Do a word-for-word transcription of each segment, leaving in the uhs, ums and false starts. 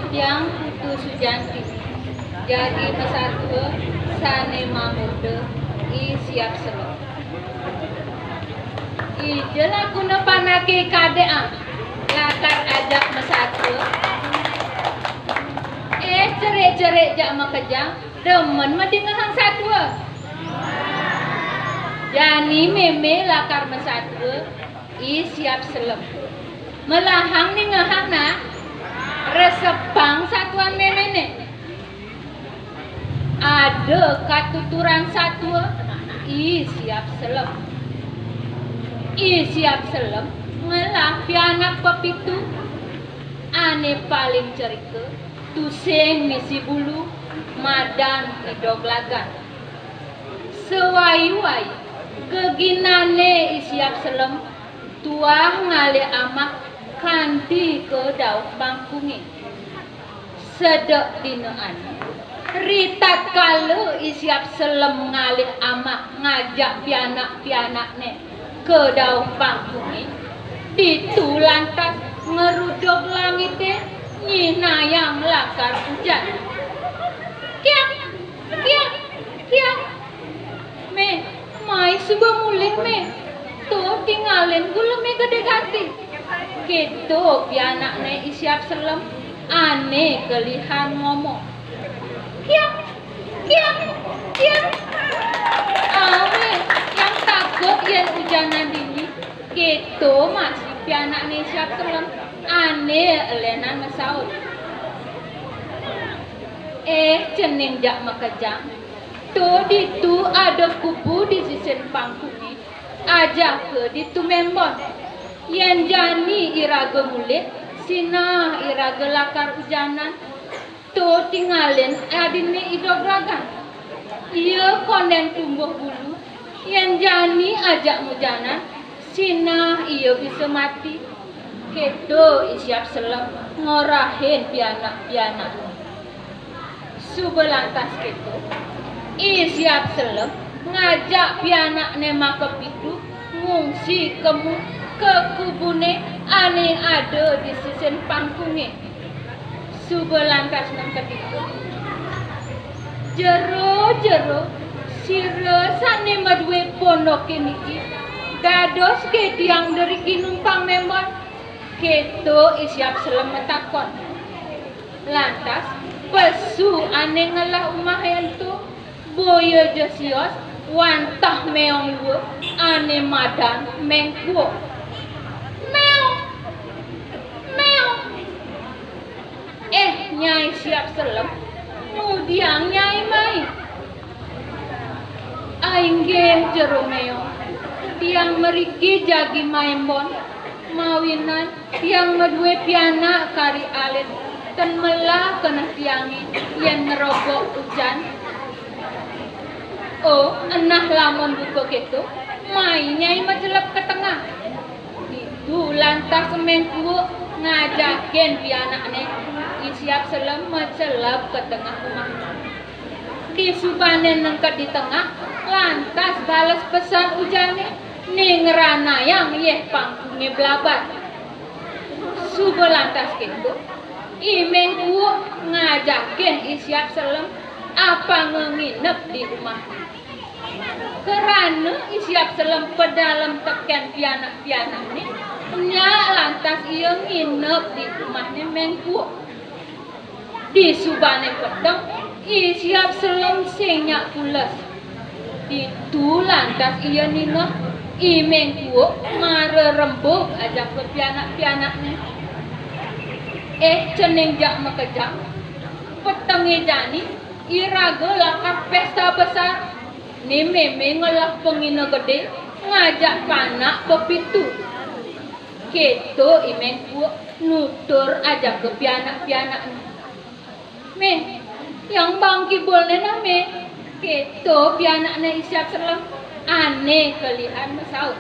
Tiang Putu Sujanti, jagi masatua sané mamurda I Siap Selem. Ija lakuna panaké kadék, ah, lakar ajak masatua. Eh, cerik-cerik jak makejang, demen madingehang satua. Jani mémé lakar masatua, I Siap Selem. Melahang ningehang nah, resepang satuan méméné. Ada katuturan satua, I Siap Selem. I Siap Selem ngelah pianak pepitu, ané paling cerika, tusing misi bulu, madan I Doglagan. Sewai-wai, geginané I Siap Selem tuah ngalih amah kanti ka dauh pangkungé. Sedek dina ané, ritatkala I Siap Selem ngalih amah ngajak pianak-pianakné ka dauh pangkungé, ditu lantas ngerudug langité nyihnayang lakar ujan. Kiak, kiak, kiak. Mé, mai suba mulih, Mé. Tuh tingalin gulemé gedé gati. Kéto pianakné I Siap Selem ané kelihan ngomong. Kiak, kiak, kiak. Ané yang takut yén ujanan dini. Kéto masih pianakné I Siap Selem ané lénan masaut. Eh, cening jak makejang. Tuh ditu ada kubu di sisin pangkungé. Ajaka ditu mémbon. Yén jani iraga mulih, sinah iraga lakar ujanan. Tuh tingalin adiné I Doglagan. Ia kondén tumbuh bulu. Yén jani ajak ngujanan, sinah ia bisa mati. Kéto I Siap Selem ngorahin pianak-pianakné. Suba lantas kéto, I Siap Selem ngajak pianakné makapitu ngungsi kemu ka kubuné ané ada di sisin pangkungé. Suba lantas nengked ditu. Jero, jero, sira sané madué pondoké niki, dados ké tiang driki numpang mémbon? Kéto I Siap Selem matakon. Lantas, pesu ané ngelah umahé ento, boya ja sios, wantah méong lua, ané madan Méng Kuuk. Méong! Méong! Eh, Nyai Siap Selem, ngudiang Nyai mai? Ainggih jero méong, tiang mriki jagi maémbon, mawinan tiang madué pianak kari alit, ten melah keneh tiangé yén ngrogok ujan. Oh, enah lamun buka kéto, mai Nyai macelep ka tengah. Ditu lantas Méng Kuuk ngajakin pianakné I Siap Selem macelep ka tengah umah. Disubané nengked di tengah, lantas bales pesan ujané, né ngranayang yéh pangkungé blabar. Suba lantas kéto, I Méng Kuuk ngajakin I Siap Selem apanga nginep di umahné. Krana I Siap Selem pedalem tekén pianak-pianakné, nyak lantas ia nginep di umahné Méng Kuuk. Disubané peteng, I Siap Selem sing nyak pules. Ditu lantas ia ningeh I Méng Kuuk mara rembug ajaka pianak-pianakné. Eh, cening jak makejang, petengé jani iraga lakar pésta besar. Né mémé ngelah pengina gedé ngajak panak pepitu. Kéto I Méng Kuuk nutur ajaka pianak-pianakné. "Mé, tiang bang kibulné nah, Mé." Kéto pianakné I Siap Selem ané kelihan masaut.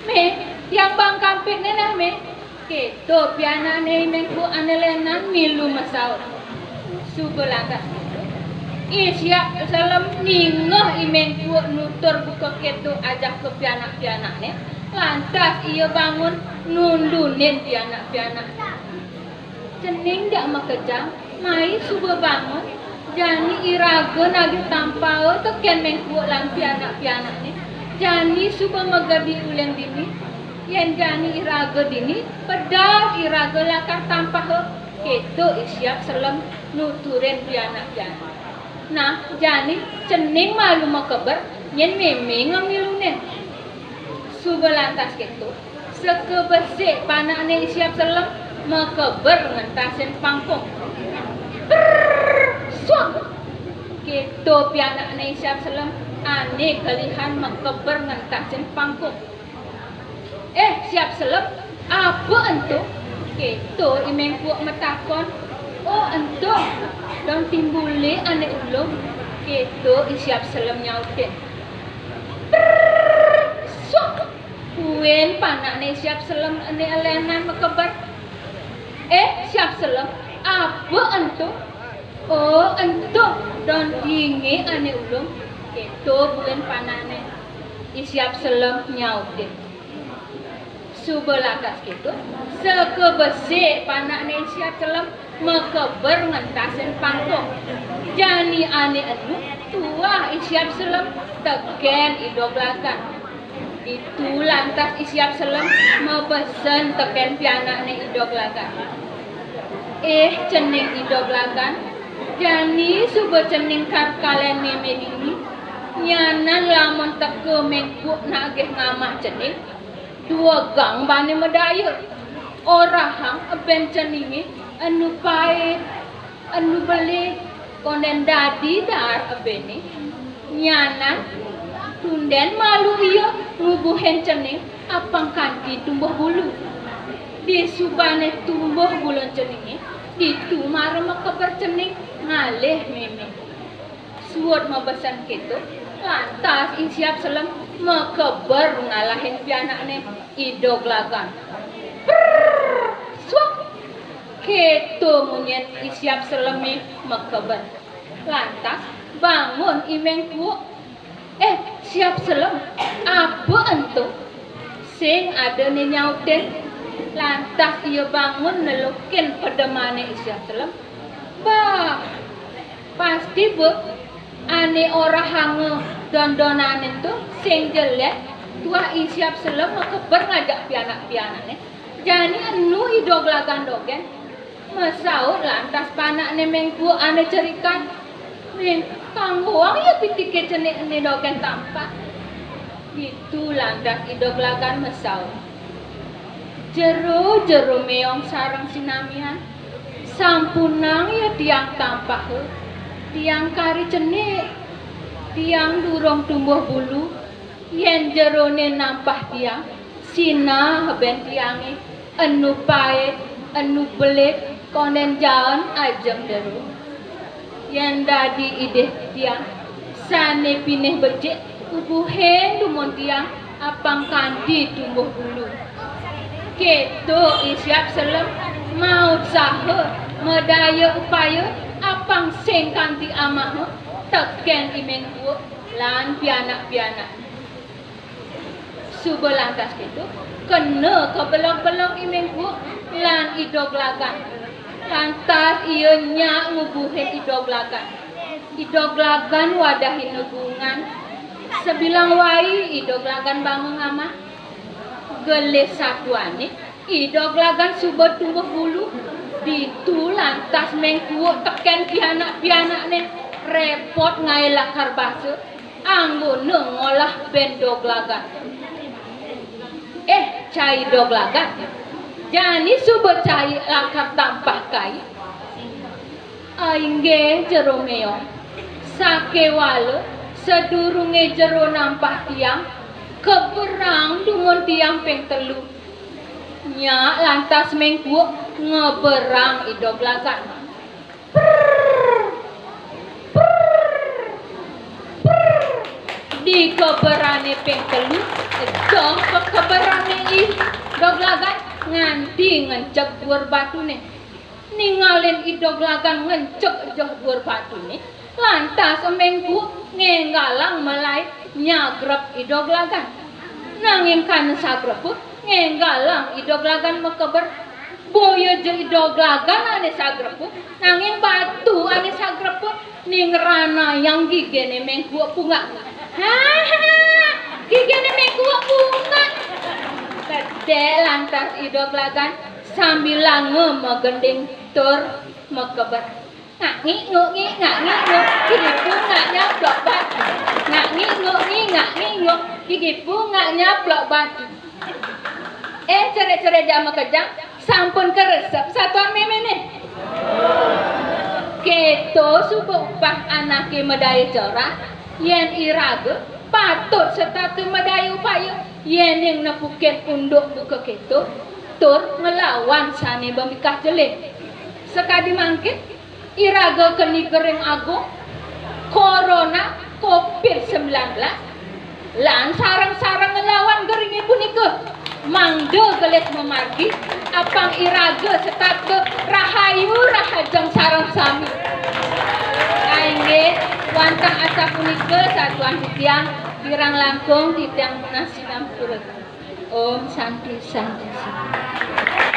"Mé, tiang bang kampikné nah, Mé." Kéto pianakné I Méng Kuuk ané lénan milu masaut. Suba lantas kéto, I Siap Selem ningeh I Méng Kuuk nutur buka kéto ajaka pianak-pianakné, lantas ia bangun nundunin pianak-pianakné. Cening jak makejang, mai suba bangun, jani iraga nagih tampaha tekén Méng Kuuk lan pianak-pianakné. Jani suba magedi uling dini, yén jani iraga dini, pedas iraga lakar tampaha, kéto I Siap Selem nuturin pianak-pianak. Nah, jani cening malu makeber, nyén mémé ngamilunin. Suba lantas kéto, sakabesik panakné I Siap Selem makeber ngentasin pangkung. Prrrr, suak! Kéto pianakné I Siap Selem ané kelihan makeber ngentasin pangkung. "Eh, Siap Selem, apa ento?" Kéto I Méng Kuuk matakon. "Oh, ento, don timbulé ané ulung," kéto I Siap Selem nyautin. Prrrr, suak! Buin panakné Siap Selem ané elénan makeber. "Eh, Siap Selem, apa ento?" "Oh, ento, don tiingé ané ulung," kéto buin panakné I Siap Selem nyautin. Suba lantas kéto, sakabesik panakné I Siap Selem makeber ngentasin pangkung. Jani ané enu tuah I Siap Selem tekén I Doglagan. Ditu lantas I Siap Selem mabesen tekén pianakné I Doglagan. "Eh, cening I Doglagan, jani suba cening karkalén mémé dini, nyanan lamun teka Méng Kuuk nagih ngamah cening, duegang bané madaya. Orahang ebén ceningé enu paid, enu belik, kondén dadi daar ebéné. Nyanan tundén malu ia ngubuhin cening apang kanti tumbuh bulu. Disubané tumbuh bulun ceningé, ditu mara makeber cening ngalih mémé." Suud mabesen kéto, lantas I Siap Selem makeber ngalahin pianakné I Doglagan. Prrrr, suak! Kéto munyin I Siap Selemé makeber. Lantas bangun I Méng Kuuk. "Eh, Siap Selem, apa ento?" sing adané nyautin. Lantas ia bangun nelukin pedemané I Siap Selem. Bah, pasti ba ané orahanga don-donané ento sing jelek, tuah I Siap Selem makeber ngajak pianak-pianakné. Jani enu I Doglagan dogén. Masaut lantas panakné Méng Kuuk ané cerikan. "Méng, kanggoang ia pitiké cenik ené dogén tampah." Ditu lantas I Doglagan masaut. "Jero-jero méong sareng sinamian, sampunang ia tiang tampaha, tiang kari cenik, tiang durung tumbuh bulu, yén jeroné nampah tiang, sinah bén tiangé, enu paid, enu belik, kondén jaen ajeng jero. Yén dadi idih tiang, sané pinih becik, ubuhin dumun tiang, apang kanti tumbuh bulu." Kéto I Siap Selem mautsaha, madaya upaya, apang sing kanti amaha tekén I Méng Kuuk lan pianak-pianak. Suba lantas kéto, kena kabelog-belog I Méng Kuuk lan I Doglagan. Lantas ia nyak ngubuhin I Doglagan. I Doglagan wadahin negungan. Sabilang wai I Doglagan bangun ngamah. Gelis satuané, I Doglagan suba tumbuh bulu. Ditu lantas Méng Kuuk tekén pianak-pianakné, répot ngaé lakar basa, anggona ngolah bén Doglagan. "Eh, cai Doglagan, jani suba cai lakar tampah kai?" "Inggih, jero méong. Sakéwala sadurungé jero nampah tiang, keberang dumun tiang ping telu." Nyak lantas Méng Kuuk ngeberang I Doglagan. Prrrr, prrrr, prrrr. Dikeberané ping telu, edoh kekeberané I Doglagan nganti ngenceg duur batuné. Ningalin I Doglagan ngenceg edoh duur batuné, lantas Méng Kuuk ngénggalang malaib nyagrep I Doglagan. Nanging kana sagrepa ngénggalang I Doglagan makeber. Boya ja Ida Glagan ané sagrepa, nanging batu ané sagrepa, ning ranayang giginé méng kuwek pungak. Haha, giginé méng kuwek pungak. Gedé lantas Ida Glagan sambilanga magending tur makebet. Ngak ngik nguk ngik, ngak ngik nguk, gigi pungak nyaplok batu. Ngak ngik nguk ngik, ngak ngik nguk, gigi pungak nyaplok batu. Eh, cere-cere ja makejang, sampun karesep satuan méméné. Kéto suba upah anaké madaya corah, yén iraga patut setata madaya upaya, yéning nepukin unduk buka kéto, tur nglawan sané mamikah jelé. Sakadi mangkin, iraga keni gering agung, Corona covid sembilan belas, lan sareng-sareng nglawan geringé punika. Mangda gelis mamargi, apang iraga setata rahayu rahajeng sareng sami. Inggih, wantah asapunika satuan titiang, kirang langkung titiang nunas sinampura. Om Santi, Santi, Santi.